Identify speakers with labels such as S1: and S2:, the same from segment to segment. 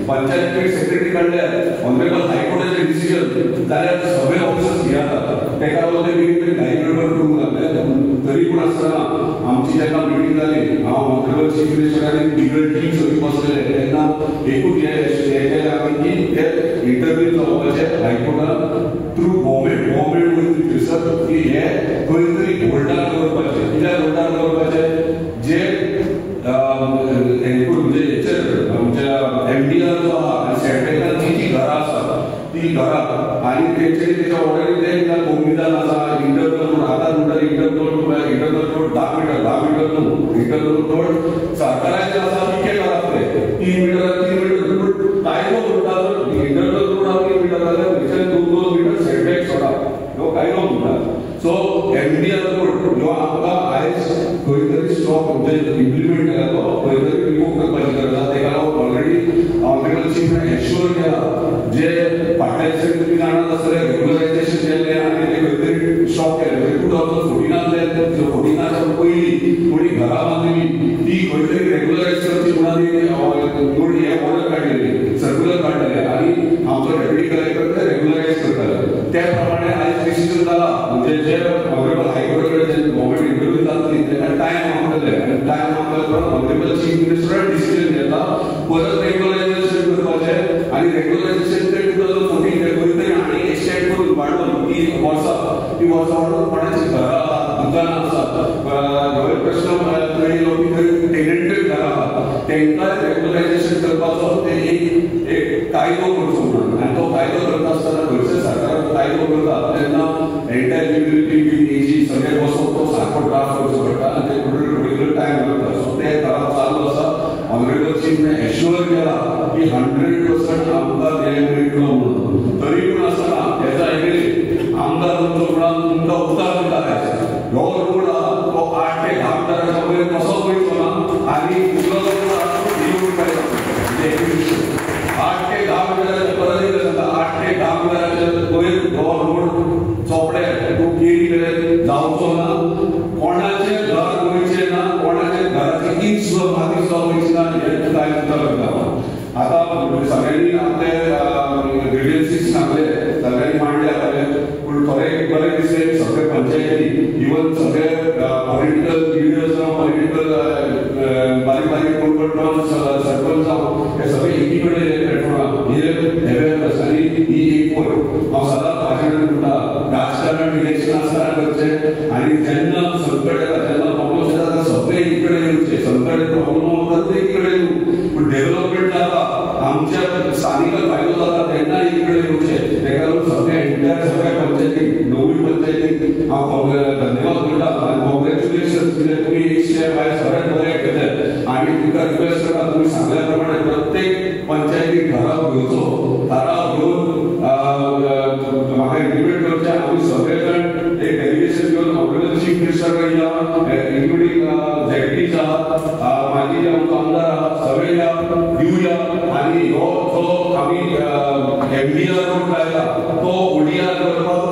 S1: Panchayat secretary काडल्या honourable हायकोर्टाचे decision जाल्यार सगळे ऑफिसर्स घेतात तेका लागून ते बेगीन बेगीन घाई गडबड करूंक लागले. तरी पूण आसतना आमची जेन्ना मिटींग जाली हांव ऑनरेबल चीफ मिनिस्टर आनी लिगल टीम सगळी बसलेले तेन्ना एकूच हें केलें आमी की ते इंटरव्यू जावपाचे हायकोर्टान थ्रू गव्हर्मेंट गव्हर्मेंट वयता थंयसर की हे खंय तरी होल्डार दवरपाचें. कित्याक होल्डार दवरपाचें जे म्हणजे हेचेर आमच्या एमडीआर जो आहा आनी सेटबॅकान जी जी घरां आसात ती घरां आनी तेंच्यानी तेच्या ऑर्डरी ते कोमिदान आसा इंटरनल रोड आतां म्हणटा इंटरनल रोड 10 मिटर 10 मिटर न्हू इंटरनल रोड सरकाराचे आसा तितके घरां ते 3 मिटर 3 मिटर पूण कायदो म्हणटा इंटरनल रोड आहा 3 मिटर जाल्यार थंयच्यान 2 2 मिटर सेटबॅक सोडा ह्यो कायदो म्हणटा. सो एमडीआर रोड ह्यो आमकां आयज खंय तरी स्टॉप म्हणजे इम्प्लिमेंट केला तो खंय तरी रिमूव करपाची गरज आसा. तेका लागून ऑलरेडी ऑनरेबल चीफान एश्योर केला जे फाटल्या दिसांनी तुमी जाणात आसतले रेग्युलरायझेशन केल्लें आनी ते खंय तरी स्टॉप केलें. म्हणजे 2014 14 पयलीं कोणी घरां बांदली ती खंय तरी रेग्युलरायज करची म्हणून हे ऑर्डर काडलेली सर्क्युलर काडलेले आनी आमचो डेप्युटी कलेक्टर ते रेग्युलरायज करताले. त्या प्रमाणे आयज डिसिजन जाला म्हणजे जे ऑनरेबल हायकोर्टा कडेन गव्हर्मेंट इंटरव्यू जातली तेन्ना टायम मागतले आनी टायम मागले उपरांत ऑनरेबल चीफ मिनिस्टरान डिसिजन घेतला परत रेग्युलरायझेशन करपाचें आनी रेग्युलरायझेशन ते 2014 खंय तरी आनी एक्सटेंड करून वाडोवन ती वर्सां वाडोवन कोणाची घरां आसात दुकानां आसात होय प्रश्न थंय येयलो की थंय टेनंटेड घरां आसात तेंकां रेग्युलरायझेशन करपाचो ते एक कायदो करचो म्हणून आनी तो कायदो करता आसतना खंयच्या सरकारान कायदो करता तेन्ना एंटायर युटिलिटी बील एजी सगळे बसोवन तो सारको ड्राफ्ट करचो पडटा आनी ते पर्टिक्युलर टायम लागता. सो ते घरात चालू आसा. ऑनरेबल चीफने एश्योर केला की 100% आमकां न्याय मेळटलो म्हणून. तरी पूण आसतना हेचा एग्री आमदार तुमचो म्हणून तुमकां उतार दिता ह्यो रोड आहा तो 8 ते 10 मिटराच्या वयर कसोच वयचो ना आनी फुडलो जो रोड आहा तो म्हणजे 8 ते 10 मिटराच्या परत एकदा सांगता 8 ते 10 मिटराच्या वयर हो रोड चोपडे तो केरी कडेन जावचो ना, कोणाचें घर वयचें ना, कोणाच्या घराची इंच सुद्दां माती सुद्दां वयची ना हें काय सुद्दां करता. आतां सगळ्यांनी आपले ग्रिव्हन्सीस सांगले सगळ्यांनी मांडले आपले पूण थोडे बरें दिसलें सगळे पंचायती इवन सगळे पॉलिटिकल लिडर्स जावं पॉलिटिकल बारीक बारीक कोण कोण सरपंच जावं हे सगळे एकी कडेन प्लॅटफॉर्मार हे अवेरनेस आनी ही एक वयर हांव सदांच भाशणान म्हणटा राजकारण इलेक्शन आसतना करचें आनी जेन्ना संकट येता जेन्ना प्रॉब्लम्स येता तेन्ना सगळे एकी कडेन येवचे संकट प्रॉब्लम वता ते एकी कडेन येवं पूण डेव्हलपमेंट जाता आमच्या स्थानिकांक फायदो जाता तेन्ना एकी कडेन येवचे. तेका लागून सगळे एंटायर सगळ्या पंचायतीक 9 पंचायतीक हांव धन्यवाद म्हणटा आनी कॉंग्रॅच्युलेशन कित्याक तुमी एक स्टेप आयज सगळ्यात बरें घेतलें आनी तुमकां रिक्वेस्ट करता तुमी सांगल्या प्रमाणे प्रत्येक पंचायतीक ठराव घेवचो ठराव घेवन म्हाका इंटिमेट करचें. आमी सगळे जाण एक डेलिगेशन घेवन ऑनरेबल चीफ मिनिस्टर कडेन या इन्क्लुडींग झेडपीच आहा मागीर आमचो आमदार आहा सगळे या दिवया आनी हो जो आमी एमडीआर रोड लायला तो ओडीआर करपाक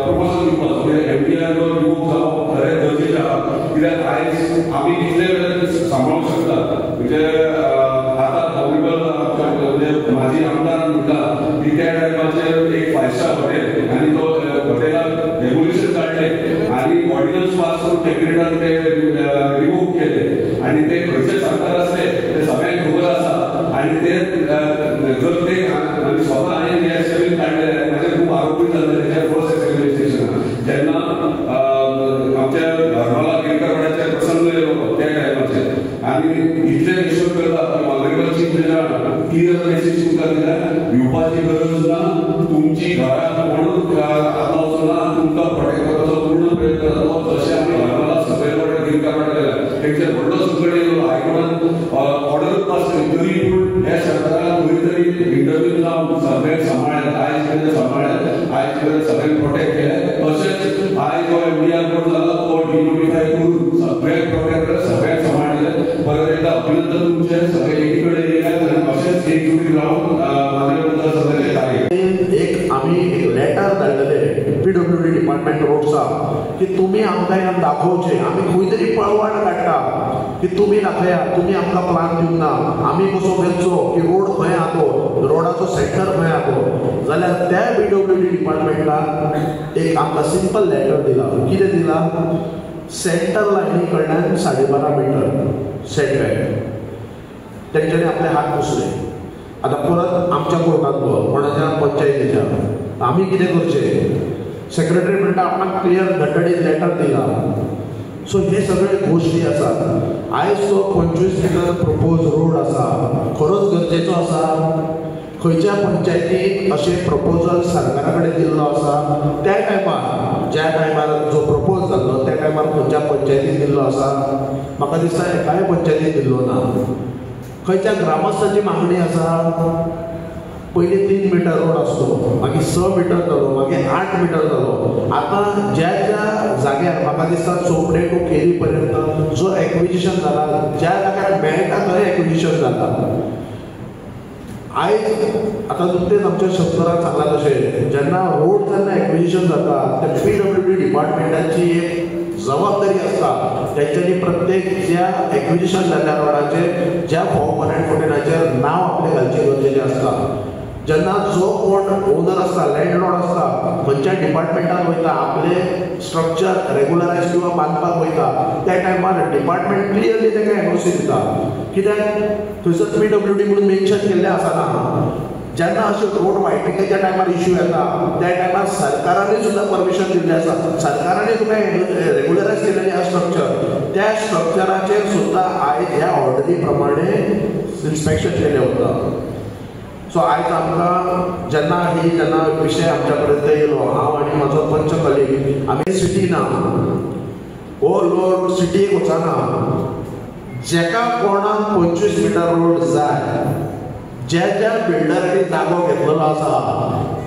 S1: प्रपोजल दिवपाचो कित्याक एमडीआर रोड रिमूव जावप खरें गरजेचें आहा कित्याक आयज आमी कितले वेळार सांबाळूंक शकता म्हणजे आतां ऑनरेबल म्हणजे म्हाजी आमदारान म्हणटा की त्या टायमाचेर एक 5 स्टार हॉटेल आनी तो हॉटेलाक रेगुलेशन काडलें आनी ऑर्डिनन्स पास करून कॅबिनेटान ते रिमूव केले आनी ते खंयचे सरकार आसले ते सगळ्यांक खबर आसा आनी ते जर ते स्वता हांवें हे असेंब्लीन काडले म्हाजेर खूब आरोपूय जाल्ले तेच्या फर्स्ट असेंब्ली स्टेशनार जेन्ना आमच्या हरमला गिरकरवाड्याचे प्रसंग येयलो त्या टायमाचेर आनी इतले एश्योर करता ऑनरेबल चीफ मिनिस्टरान क्लियर मेसेज तुमकां दिल्या भिवपाची गरज ना तुमची घरां कोणूच आतां वचना तुमकां प्रोटेक्ट करपाचो पूर्ण प्रयत्न जातलो. जशें आमी हरमला सकयल वाड्यार गिरकारवाड्यार गेल्या तेंचेर व्हडलो संकट येयलो हायकोर्टान ऑर्डरूच पास केली तरी पूण ह्या सरकारान खंय तरी इंटरव्यू जावन सगळ्यांक सांबाळ्ळें आयज मेरेन सांबाळ्ळें आयज मेरेन सगळ्यांक प्रोटेक्ट केलें. तशेंच आयज जो एमडीआर रोड जाला तो डिनोटिफाय करून सगळ्यांक प्रोटेक्ट केलें सगळ्यांक सांबाळ्ळें. परत एकदा अभिनंदन तुमचें सगळे एकी कडेन येयल्यात आनी अशेंच एकजुटीन रावन मागीर सगळ्यांचे कार्य
S2: एक आमी एक लेटर धाडलेले PWD department रोड्साक की तुमी आमकां ह्यान दाखोवचें आमी खंय तरी पळवाट काडटा की तुमी दाखया तुमी आमकां प्लान दिवंक ना आमी कसो मेजचो की रोड खंय सेंटर खंय आहा जाल्यार त्या पीडब्ल्यूडी डिपार्टमेंटान एक आमकां सिंपल लेटर दिला. कितें दिला? सेंटर लायनी कडल्यान 12.5 मिटर सेटबॅक. तेंच्यांनी आपले हात पुसले. आतां परत आमच्या कोर्टांत कोणाच्या पंचायतीच्या आमी कितें करचें? सेक्रेटरी म्हणटा आपणाक क्लियर धडधडीत लेटर दिला. सो हे सगळे गोश्टी आसात. आयज तो 25 मिटर प्रपोज रोड आसा खरोच गरजेचो आसा. खंयच्या पंचायतीक अशें प्रपोजल सरकारा कडेन दिल्लो आसा त्या टायमार, ज्या टायमार जो प्रपोज जाल्लो त्या टायमार खंयच्या पंचायतीन दिल्लो आसा? म्हाका दिसता एकाय पंचायतीन दिल्लो ना. खंयच्या ग्रामस्थाची मागणी आसा? पयलीं 3 मिटर रोड आसलो, मागीर 6 मिटर जालो, मागीर 8 मिटर जालो. आतां ज्या ज्या जाग्यार म्हाका दिसता चोपडे टू केरी पर्यंत जो एक्विजिशन जाला, ज्या जाग्यार मेळटा थंय एक्विजिशन जाला. आयज आतां नुकतेंच आमच्या शंकरान सांगलां तशें जेन्ना रोड जेन्ना एक्विजिशन जाता ते पीडब्ल्यूडी डिपार्टमेंटाची एक जबाबदारी आसता तेंच्यांनी प्रत्येक ज्या एक्विजिशन जाल्ल्या रोडाचेर ज्या फॉर्म 114 नांव आपलें घालचें गरजेचें आसता. जेन्ना जो कोण ओनर आसता, लँडलॉर्ड आसता, खंयच्या डिपार्टमेंटान वयता आपले स्ट्रक्चर रेगुलरायज किंवा बांदपाक वयता त्या टायमार डिपार्टमेंट क्लियरली ताका एनओसी दिता. कित्याक थंयसर पीडब्ल्यूडी म्हणून मेन्शन केल्लें आसना. जेन्ना अशें रोड वायटनिंगाच्या टायमार इश्यू येता त्या टायमार सरकारानूय सुद्दां परमिशन दिल्लें आसा, सरकारानूय तुका रेगुलरायज केलेलें आसा स्ट्रक्चर, त्या स्ट्रक्चराचेर सुद्दां आयज ह्या ऑर्डरी प्रमाणे इन्स्पेक्शन केलें वता. सो आयज आमकां जेन्ना ही जेन्ना विशय आमच्या पर्यंत येयलो, हांव आनी म्हाजो पंच कलीग आमी सिटी ना, हो लोक सिटीक वचना, जेका कोणाक 25 मिटर रोड जाय, ज्या ज्या बिल्डरांनी जागो घेतलेलो आसा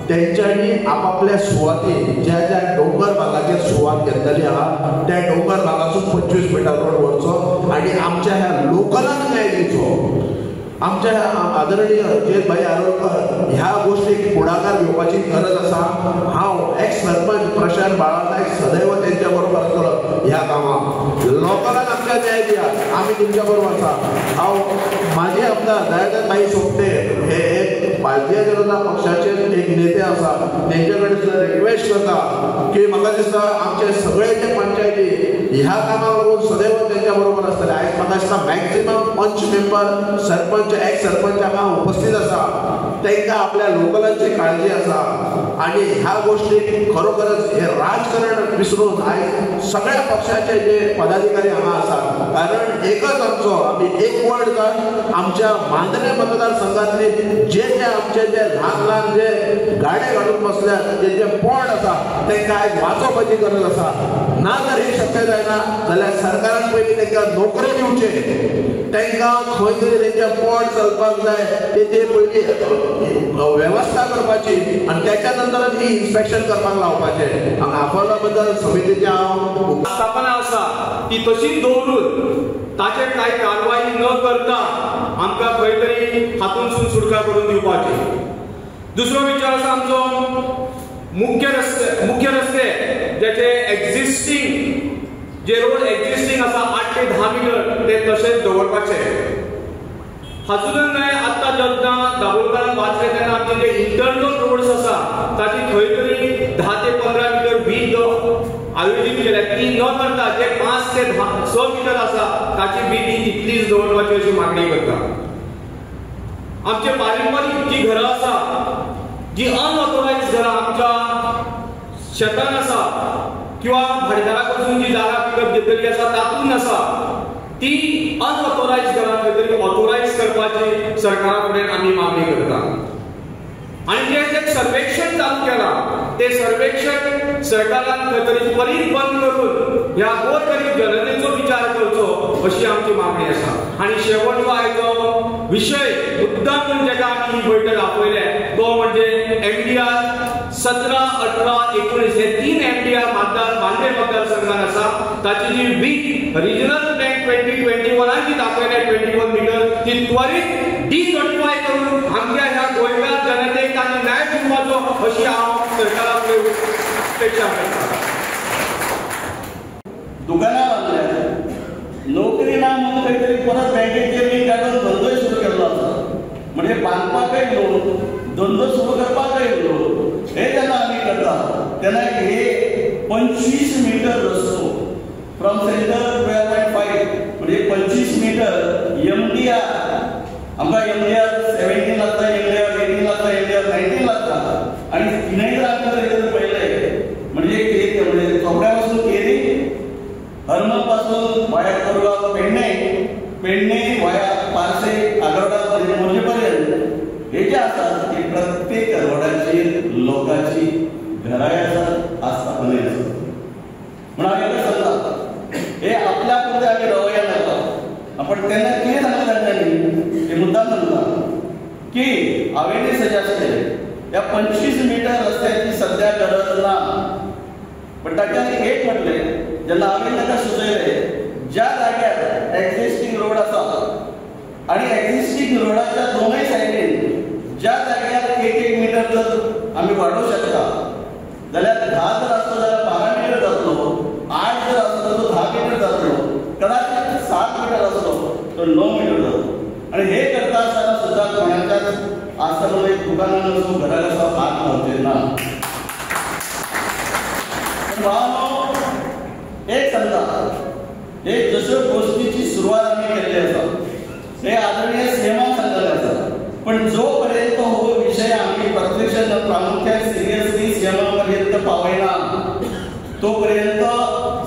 S2: तेंच्यांनी आपापल्या सुवातेर ज्या ज्या डोंगर भागाचेर सुवात घेतलेली आहा त्या डोंगर भागासून 25 मिटर रोड व्हरचो आनी आमच्या ह्या लोकलांक न्याय दिवचो. आमच्या आदरणीय जयंत भाई आरोलकर ह्या गोष्टीक फुडाकार घेवपाची गरज आसा. हांव एक्स सरपंच प्रशांत बाळा नायक सदैव तेंच्या बरोबर आसतलो ह्या कामाक. लोकांक आमकां न्याय दिया, आमी तुमच्या बरोबर आसा. हांव म्हाजे आमदार दयानंद भाई सोपटे हे एक भारतीय जनता पक्षाचे एक नेते आसा, तेंचे कडेन सुद्दां रिक्वेस्ट करता की म्हाका दिसता आमचे सगळे जे पंचायती ह्या कामाक लागून सदैव तेंच्या बरोबर आसतले. आयज म्हाका दिसता मॅक्सिमम पंच मेंबर, सरपंच, एक्स सरपंच हांगा उपस्थित आसा, तांकां आपल्या लोकलांची काळजी आसा आनी ह्या गोष्टीक खरोखरच हे राजकारण विसरून आयज सगळ्या पक्षाचे जे पदाधिकारी हांगा आसात, कारण एकच आमचो आमी एक वर्ड जावन आमच्या मांद्रे मतदारसंघातले जे जे आमचे जे ल्हान ल्हान जे गाडे घालून बसल्यात, जे जे पोंड आसा तांकां आयज वाचोवपाची गरज आसा. ना जर हें शक्य जायना जाल्यार सरकारान पयलीं तांकां नोकरी दिवचे, तांकां खंय तरी तेंचें पोट चलपाक जाय तेजे पयलीं वेवस्था करपाची आनी त्याच्या नंतर ही इन्स्पेक्शन करपाक लावपाचें. हांगा आफोला बद्दल समितीचें हांव
S3: स्थापना आसा ती तशीच दवरून ताचेर कांय कारवाई न करता आमकां खंय तरी हातूंतसून सुटका करून दिवपाची. दुसरो विचार आसा आमचो मुख्य रस्ते ज्याचे एक्झिस्टींग जे रोड एक्झिस्टींग आसा 8 ते 10 मिटर ते तशेंच दवरपाचे. हातूंतच न्हय आतां जेन्ना दाबोलकारान वाचले तेन्ना आमचे जे इंटरनल रोड्स आसा ताची खंय तरी 10 ते 15 मिटर वीज आयोजीत केल्या ती न करता जे 5 ते 6 मिटर आसा ताची वीज ही तितलीच दवरपाची अशी मागणी करता. आमचे पारंपारीक जी घरां आसा, जी अनऑथोरायज घरां आमच्या शेतान आसा किंवा भाडेदारा कडसून जी जागा विकत घेतलेली आसा तातूंत आसा, ती अनऑथोरायज घरां खंय तरी ऑथोरायज करपाची सरकारा कडेन आमी मागणी करता. आनी जें जें सर्वेक्षण चालू केलां तें सर्वेक्षण सरकारान खंय तरी त्वरीत बंद करून ह्या गोरगरीब जनतेचो विचार करचो अशी आमची मागणी आसा. आनी शेवटचो आयचो विशय मुद्दाम म्हूण जेका आमी ही बैठक आपयल्या तो म्हणजे एमडीआर 17, 18, 19 हे 3 एमडीआर मांद्रे मतदारसंघान आसा ताची जी वीक रिजनल प्लॅन 2021 जी दाखयल्या 21 मिटर ती त्वरीत डिनोटिफाय करून आमच्या ह्या गोंयकार जनतेक तांणी न्याय दिवपाचो अशी हांव सरकारा कडेन अपेक्षा करता.
S4: दुकानां बांदल्या, नोकरी ना म्हणून खंय तरी परत बँकेचेर रीण काडून धंदोय सुरू केल्लो आसा. म्हणजे बांदपाकय लोन, धंदो सुरू करपाक येयलो हे जेन्ना आमी करता तेन्ना हे 25 मिटर रस्तो फ्रॉम सेंटर 12.5 म्हणजे 25 मिटर MDR आमकां MDR 17 लागता, MDR 18 लागता, MDR 19 लागता आनी तिनय जर आमकां जर पळयलें म्हणजे कितें म्हणजे चोपड्या पासून केरी, हरमल पासून वाया कोरगांव पेडणे, पेडणे वाया पार्से आगरोडा म्हणजे मोरजे पर्यंत हे जे आसात ते प्रत्येक रोडाचेर लोकांची घराय आसात, आस्थापनाय आसात. म्हणून हांव एकच सांगता हे आपल्या पुरते आमी रवया नाका. आपण तेन्ना कितें सांगलें तांच्यांनी ते मुद्दाम सांगता की हांवें सजेस्ट केलें ह्या 25 मिटर रस्त्याची सद्या गरज ना. पण ताच्यान एक म्हटलें जेन्ना हांवें ताका सुचयलें ज्या जाग्यार एक्झिस्टींग रोड आसा आनी एक्झिस्टींग रोडाच्या दोनूय सायडीन ज्या जाग्यार 1-1 मिटर जर आमी वाडोवंक शकता जाल्यार 10 जर आसलो जाल्यार 12 मिटर जातलो, 8 जर आसलो तो 10 मिटर जातलो, कदाचित 7 मिटर आसलो तो 9 मिटर जातलो. आनी हे करता आसतना सुद्दां कोणाच्याच आसतना दुकानान वचून घराक आसा हात लावचे ना. भावानो एक सांगता हे जश्यो गोष्टीची सुरवात आमी केल्ली आसा हे आदरणीय सीएमान सांगलेलें आसा, पण जोपर्यंत हो विषय आमी प्रत्यक्ष प्रामुख्यान सिरियसली सीएमा पर्यंत पावयना तोपर्यंत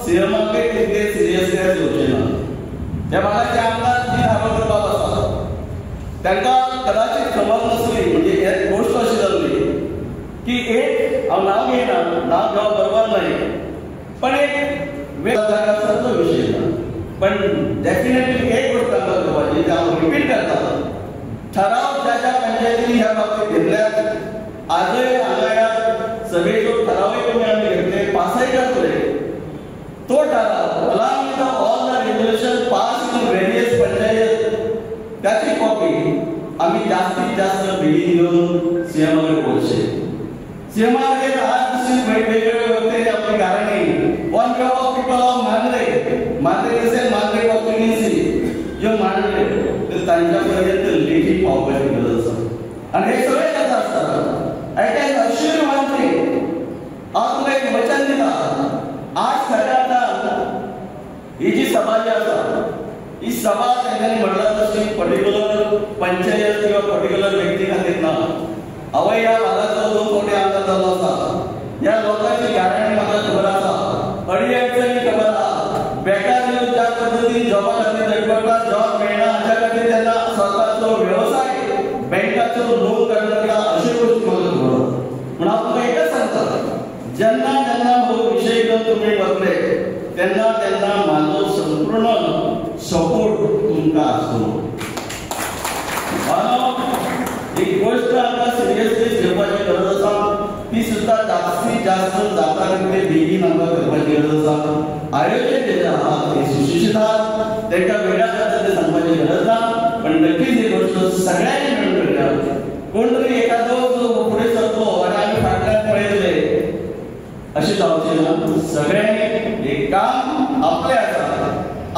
S4: सीएमाकय तितके सिरियसनेस येवचे ना. त्या भागाचे आमदार जी हारोकर बाब आसा तांकां कदाचित खबर नासली, म्हणजे एक गोश्ट अशी जाल्ली की एक हांव नांव घेयना, नांव घेवप बरोबर न्हय, पण एक वेगळो विशय ना, पण डेफिनेटली एक गोष्ट तांकां करपाची जी हांव रिपीट करता, ठराव ज्या ज्या पंचायतींनी ह्या बाबतीत घेतल्यात आजय हांगा ह्या सभेचो ठरावय कमी आमी घेतले पासय जातले तो ठराव along with all the resolution pass in various panchayat त्याची कॉपी आमी जास्तीत जास्त बेगीन घेवन सीएमा कडेन पळोवचे. सीएमा कडेन आज दुसरी वेगवेगळे वक्ते आपली कारणी on behalf of people of Mandrem, Mandrem असेल मांद्रे कॉन्स्टिट्युएन्सी ज्यो मांडले तर तांच्या पर्यंत लेखी पावपाची गरज आसा. आनी हे सगळे जाता आसतना I can assure one thing, हांव तुमकां एक वचन दिता, आज खऱ्या अर्थान ही जी सभा जी आसा ही सभा तांच्यांनी म्हणलां तशी पर्टिक्युलर पंचायत किंवा पर्टिक्युलर व्यक्ती खातीर ना. हांवय ह्या भागाचो 2 फावटी आमदार जाल्लो आसा, ह्या लोकांची गाराणी म्हाका खबर आसा, अडी अडचणी खबर आसा, बेकार ज्या पद्दतीन जॉबा खातीर झटपडटा जॉब मेळना हाच्या खातीर तेन्ना स्वताचो वेवसाय बँकाचो लोन काडटा अश्यो गोश्टी म्हाका खबर आसा. पूण हांव तुमकां एकच सांगता, जेन्ना जेन्ना हो विशय घेवन तुमी वतले तेन्ना तेन्ना म्हाजो संपूर्ण सपोर्ट तुमकां आसतलो. ही गोष्ट आमकां सिरियसली घेवपाची गरज आसा, ती सुद्दां जास्तीत जास्त जाता तितले बेगीन आमकां करपाची गरज आसा. आयोजन जे आहा ते सुशिक्षीत आहात तांकां वेगळ्या पद्दतीन सांगपाची गरज ना, पण नक्कीच ही गोष्ट सगळ्यांनी मेळून करूया. कोण तरी एखादो जो फुडें सरतलो आनी आमी फाटल्यान पळयतले अशें जावचें ना. सगळ्यांनी हे काम आपलें आसा,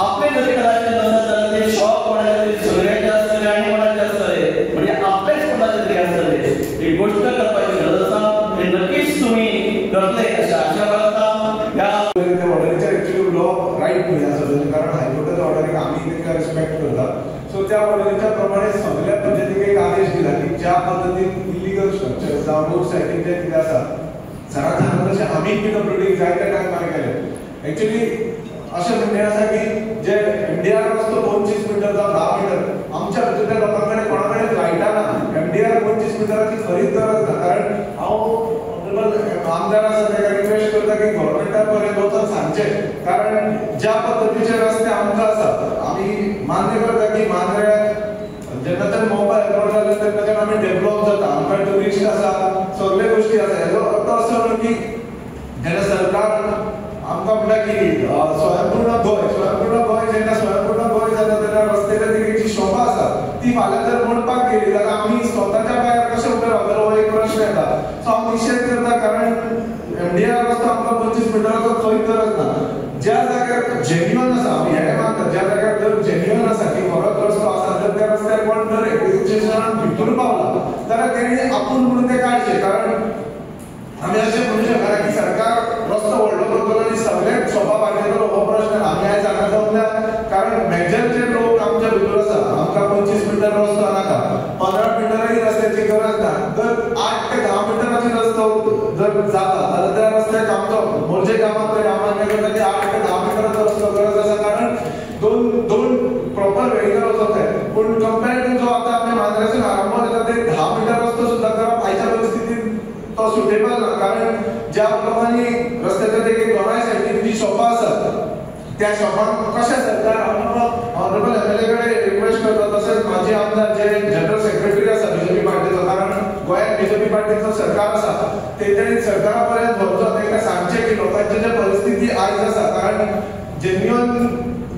S4: आपले जरी कदाचित नसत जाल्यार ते शॉप कोणाचे तरी सगळ्यांचे आसतले आनी कोणाचे आसतले, म्हणजे आपलेच कोणाचे तरी आसतले. ही गोष्ट करपाची गरज आसा, हे नक्कीच तुमी करतले अशें आशा बाळगता. ह्या
S5: ऑर्डरीचेर एक्चुअली उलोवप रायट न्हय आसता, कारण हायकोर्टाच्या ऑर्डरीक आमी तांकां रिस्पेक्ट करता. सो त्या ऑर्डरीच्या प्रमाणे सगळ्या पंचायतीक एक आदेश दिला की ज्या पद्दतीन इलिगल स्ट्रक्चर जावं रोड सायडीन जें कितें आसा सरान सांगला तशें आमी PWD जायत्या टायमार केले. एक्चुअली अशें म्हणणें आसा की जे MDR रस्तो 25 मिटर जावं 10 मिटर आमच्या भितरल्या लोकां कडेन कोणा कडेन फ्लायटां ना, MDR 25 मिटराची खरीच गरज ना. कारण हांव ऑनरेबल आमदार आसा ताका रिक्वेस्ट करता की गव्हर्मेंटा पर्यंत वचून सांगचें, कारण ज्या पद्दतीचे रस्ते आमकां आसात आमी मान्य करता की मांद्र्याक जेन्नाच्यान मोपा एअरपोर्ट जालें तेन्नाच्यान आमी डेवलप जाता, आमकां ट्युरिस्ट आसा, सगळे गोश्टी आसा. हेजो अर्थ असो न्हू की जेन्ना सरकार आमकां म्हणटा की स्वयंपूर्ण गोंय, स्वयंपूर्ण गोंय जेन्ना स्वयंपूर्ण गोंय जाता तेन्ना रस्त्याच्या देगेक जी शोभा आसा ती फाल्यां जर मोडपाक गेली जाल्यार आमी स्वताच्या पांयार कशें उबे रावतले हो एक प्रश्न येता. सो हांव निशेध करता, कारण MDR रस्तो आमकां 25 मिटराचो खंय गरज ना. ज्या जाग्यार जेन्युअन आसा आमी हें मानता, ज्या जाग्यार जर जेन्युअन आसा की खरोच रस्तो आसा तर त्या रस्त्यार कोण जर एक्विजिशनान भितर पावला जाल्यार तेणी आपूण म्हणून ते काडचे. कारण आमी अशें म्हणू शकना की सरकार रस्तो व्हडलो करतलो आनी सगळेच शॉपां बांदतलो हो प्रश्न आमी आयज हांगा जमल्या. कारण मेजर जे लोक आमच्या भितर आसा, आमकां 25 मिटर रस्तो नाका, 15 मिटरय रस्त्याची गरज ना. जर 8 ते 10 मिटराची रस्तो जर जाता जाल्यार त्या रस्त्याक आमचो मोरजे गांवांत तरी हांव मान्य करता की 8 ते 10 मिटराचो रस्तो गरज आसा. कारण दोन प्रॉपर वेहिकल वचत जाय. पूण कंपेर टू जो आतां आमी मांद्र्यासून आरंभोल येता ते 10 मिटर रस्तो सुद्दां करप आयच्या परिस्थितीत तो सुटेबल ना. कारण ज्या लोकांनी रस्त्याच्या देगेक दोनाय सायडीन जी शॉपां आसात त्या शॉपांक कशें सरकार ऑनरेबल एमएलए कडेन रिक्वेस्ट करता. तशेंच म्हाजे आमदार जे जनरल सेक्रेटरी आसा बीजेपी पार्टीचो, कारण गोंयांत बीजेपी पार्टीचो सरकार आसा, तेंच्यांनी सरकारा पर्यंत व्हरचो, तांकां सांगचें की लोकांची जे परिस्थिती आयज आसा. कारण जेन्युअन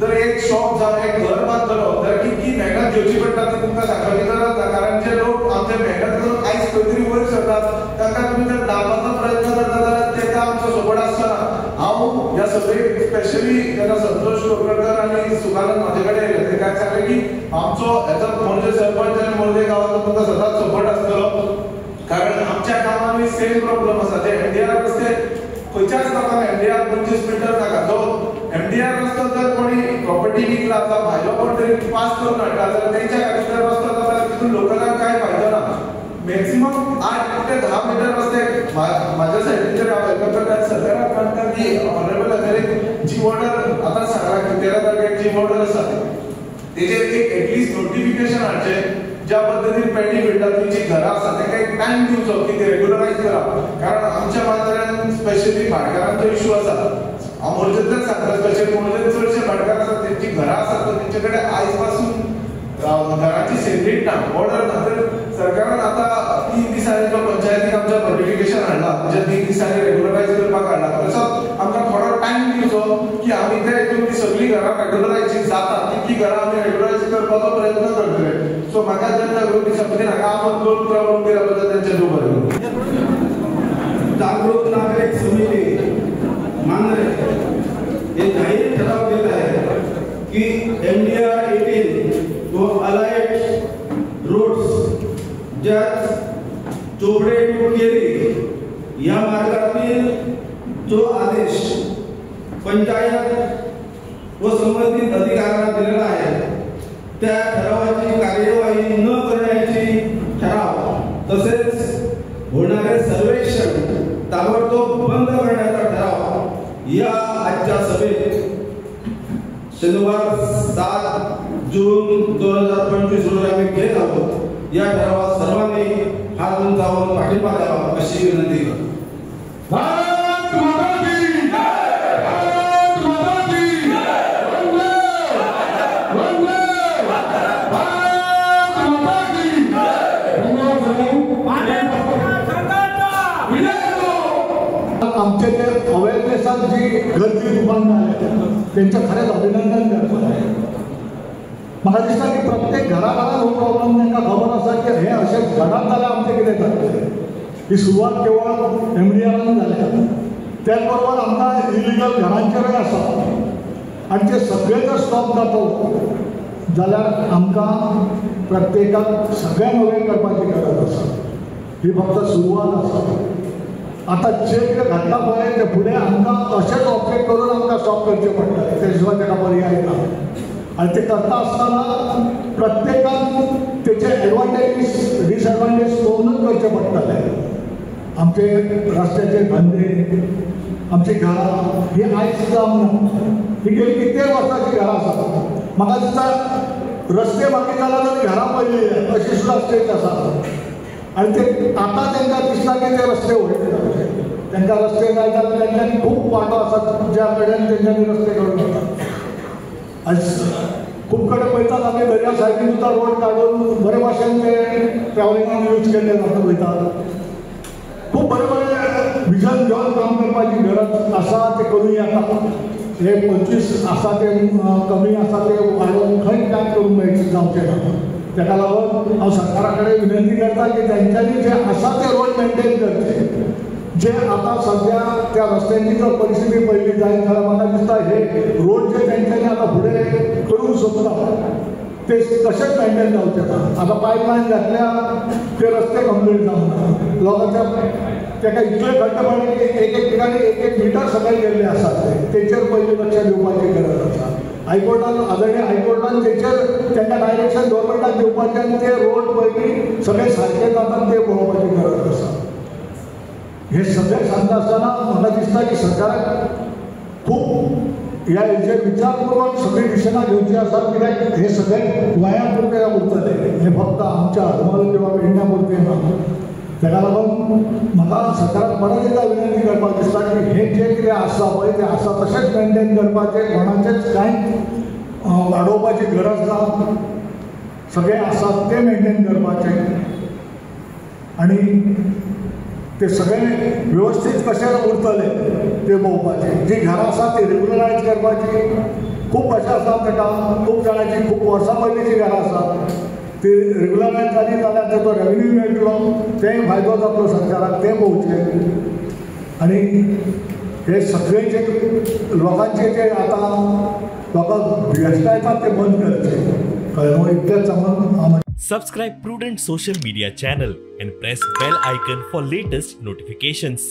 S5: जर एक शॉप जावं एक घर बांदतलो जाल्यार कितकी मेहनत घेवची पडटा ती तुमकां सांगपाची गरज ना. कारण जे लोक आमचे मेहनत करून आयज खंय तरी वयर सरतात तांकां तुमी जर दामपाचो प्रयत्न करता जाल्यार तेका आमचो सपोर्ट आसचो ना. हांव ह्या सगळे स्पेशली जेन्ना संतोष कोरकणकर आनी सुखानंद म्हाजे कडेन येयले तेका सांगलें की आमचो हेजो मोरजे सरपंच आनी मोरजे गांवाचो तुमकां सदांच सपोर्ट आसतलो. कारण आमच्या गांवांनी सेम प्रॉब्लम आसा. जे एमडीआर रस्ते खंयच्याच लोकांक एमडीआर 25 मिटर नाका. जो एमडीआर रस्तो जर कोणी प्रॉपर्टी विकला जावं भायलो कोण तरी पास करून हाडटा जाल्यार तेंच्या खातीर जर रस्तो जाता जाल्यार तितून लोकलांक कांय फायदो ना. मॅक्सिमम 8 ते 10 मिटर रस्ते म्हाज्या सायडीन हांव welcome करता. सरकाराक मानता की ऑनरेबल एमएलए जी ऑर्डर आतां सांगला की 13 तारखेक जी ऑर्डर आसा तेजेर एक एटलिस्ट नोटिफिकेशन हाडचें. ज्या पद्दतीन पेंडी फिल्डांतली जी घरां आसा तांकां एक टायम दिवचो की ते रेगुलरायज करा. कारण आमच्या मांद्र्यान स्पेशली भाटकारांचो इशू आसा. हांव मोरजेंतल्यान सांगता, स्पेशली मोरजेंत चडशे भाटकार आसात तेंची घरां आसात तेंचे कडेन आयज पासून घराची सेपरेट ना, ऑर्डर ना. तर सरकारान आतां 3 दिसांनी जो पंचायतीक आमच्या नोटिफिकेशन हाडला म्हणजे 3 दिसांनी रेगुलरायज करपाक हाडला, तसोच आमकां थोडो टायम दिवचो की आमी ते हितून ती सगळीं घरां रेगुलरायज जाता तितलीं घरां आमी रेगुलरायज करपाचो प्रयत्न करतले. सो म्हाका जनजागृती समितीन हांगा आमोद 2 उतरां दिल्या बद्दल तेंचें देव बरें करूं.
S6: जागृत नागरिक समिती मांद्रे हे जाहीर ठराव देत आहे की MDR 18 व अलाइड रोड्स ज्यात चोपडे टू केरी या मार्गातील जो आदेश पंचायत व संबंधित अधिकाऱ्यांना दिलेला आहे त्या ठरावाची कार्यवाही न करण्याची ठराव तसेच होणारे सर्वेक्षण ताबडतोब बंद करण्याचा ठराव या आजच्या सभेत शनिवार 7 जून 2025 रोजी आम्ही घेत आहोत. या ठरावात सर्वांनी हात उंचावून पाठिंबा द्यावा अशी विनंती करतो.
S7: भारत माता की जय, भारत माता की जय, वंदे वंदे भारत माता की जय.
S8: आमचे ते अवेअरनेसात जी गर्दी निर्माण झाली त्यांचं खरेंच अभिनंदन करपाक जाय. म्हाका दिसता की प्रत्येक घराघरात हो प्रॉब्लम तांकां खबर आसा की हें अशें घरात जाल्यार आमचें कितें जातलें. ही सुरवात केवळ एमडीआरान जाल्या, त्याच बरोबर आमकां इलिगल घरांचेरूय आसा आनी ते सगळे जर स्टॉप जातो जाल्यार आमकां प्रत्येकाक सगळ्यांक अवेर करपाची गरज आसा. ही फक्त सुरवात आसा. आतां जे कितें घडटा पळय ते फुडें आमकां अशेंच ऑपरेट करून आमकां स्टॉप करचें पडटलें, ते शिवाय ताका पर्याय ना. आनी ते करता आसतना प्रत्येकान तेचे एडवांटेज डिसएडवांटेज पळोवनूच करचें पडटलें. आमचे रस्त्याचे धंदे, आमची घरां ही आयज जावंक ना, ही गेली कितले वर्सांची घरां आसा. म्हाका दिसता रस्ते बाकी जाला तरी घरां पडली अशी सुद्दां स्टेज आसा. आनी ते आतां तांकां दिसता की ते रस्ते व्हडले जावचे, तांकां रस्ते जाय जाल्यार तेंच्यांनी खूब वांटो आसात ज्या कडेन तेंच्यांनी रस्ते करून वतात. आनी खूब कडेन पळयतात आमी दर्या सायडीन सुद्दां रोड काडून बरे भाशेन ते ट्रॅव्हलिंगाक यूज केल्ले जाता पळयतात. खूब बरें बरें विजन घेवन काम करपाची गरज आसा, ते करूं येता. हे 25 आसा ते कमी आसा ते वाडोवन खंय कांय करूंक मेळचें जावचें ना. ताका लागून हांव सरकारा कडेन विनंती करता की तेंच्यांनी जे आसा ते रोड मेनटेन करचे. जे आतां सद्या त्या रस्त्यांची जर परिस्थिती पळयली जायत जाल्यार म्हाका दिसता हे रोड जे तेंच्यांनी आतां फुडें करूंक सोदता ते तशेंच मेंटेन जावचे ना. आतां पायपलायन घातल्या ते रस्ते कंप्लीट जावंक ना, लोकांच्या ताका इतले खड्डे पडले की एक एक ठिकाणी एक एक मिटर सकयल गेल्ले आसात, ते तेचेर पयलीं लक्ष दिवपाची गरज आसा. हायकोर्टान आदरणीय हायकोर्टान तेचेर तांकां डायरेक्शन गव्हर्मेंटाक दिवपाचें आनी ते रोड पयलीं सगळे सारके जातात ते पळोवपाची गरज आसा. हे सगळें सांगता आसतना म्हाका दिसता की सरकाराक खूब ह्या हेचेर विचारपूर्वक सगळीं डिसिजनां घेवचीं आसात, कित्याक हे सगळें गोंया पुरतें उरतलें, हें फक्त आमच्या हरमल किंवा पेडण्या पुरतें ना. ताका लागून म्हाका सरकाराक परत एकदां विनंती करपाक दिसता की हें जें कितें आसा पळय तें आसा तशेंच मेंटेन करपाचें, कोणाचेंच कांय वाडोवपाची गरज ना, सगळें आसा तें मेंटेन करपाचें आनी ते सगळे व्यवस्थीत कशें उरतले ते पळोवपाचें. जीं घरां आसात ती रेगुलरायज करपाची, खूब अशें आसा ताका खूब जाणांची खूब वर्सां पयलींचीं घरां आसात ती रेगुलरायज जाली जाल्यार ताचो रेवेन्यू मेळटलो, तेंय फायदो जातलो सरकाराक, तें पळोवचें. आनी हे सगळे जे लोकांचे जे आतां लोकांक भियेतायतात ते बंद करचे, कळ्ळें? इतलेंच सांगून हांव.
S9: Subscribe Prudent social media channel and press bell icon for latest notifications.